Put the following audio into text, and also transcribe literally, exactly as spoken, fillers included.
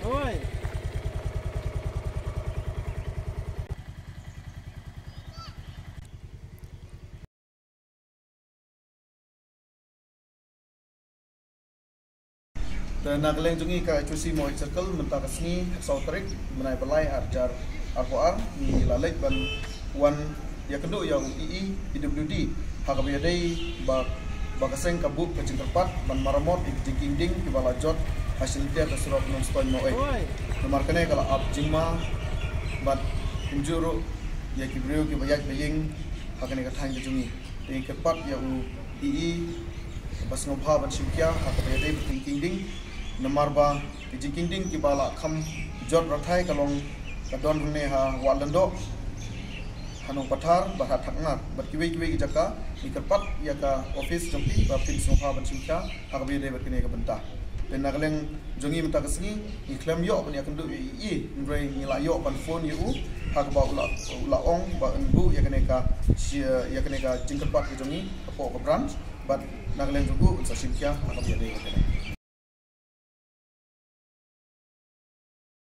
Te na ka liang jong ngi ka H Y C Mawhait Circle mynta ka sngi, saw tarik bnai ba lai, ar hajar arphew ar, ngi la leit ban wan ïakynduh ïa u E E P W D ha kaba ïadei ba, ba ka seng ka buh ka jingkyrpad ban maramot ïa ki jingkieng ding kiba la jot ha shilynter ka surok Nongstoiñ Mawhait. Namar kane ka la ap jingma bad kumjuh ruh ïa ki briew kiba ïaid ba ïeng ha kane ka thaiñ ka jong ngi. Te ngi kyrpad ïa u E E ba sngewbha ban shim khia ha kaba ïadei bad ki jingkieng ding, namar ba ki jingkieng ding kiba la kham jot rathai ka long ka don hangne ha Wah Lyngdoh, ha Nongpathar bad ha Thaknar bad kiwei kiwei ki jaka. Ngi kyrpad ïa ka office jong phi ba phin sngewbha ban shim khia ha kaba ïadei bad kane ka bynta. Te na ka liang jong ngi mynta ka sngi ngi khlem ïoh ban ïakynduh ïa u E E, hynrei ngi la ïoh ban phone ïa u ha kaba u la, u la ong ba un buh ïa kane ka shi-, ïa kane ka jingkyrpad ka jong ngi hapoh ka branch, bad na ka liang jong u un sa shim khia ha kaba ïadei bad kane.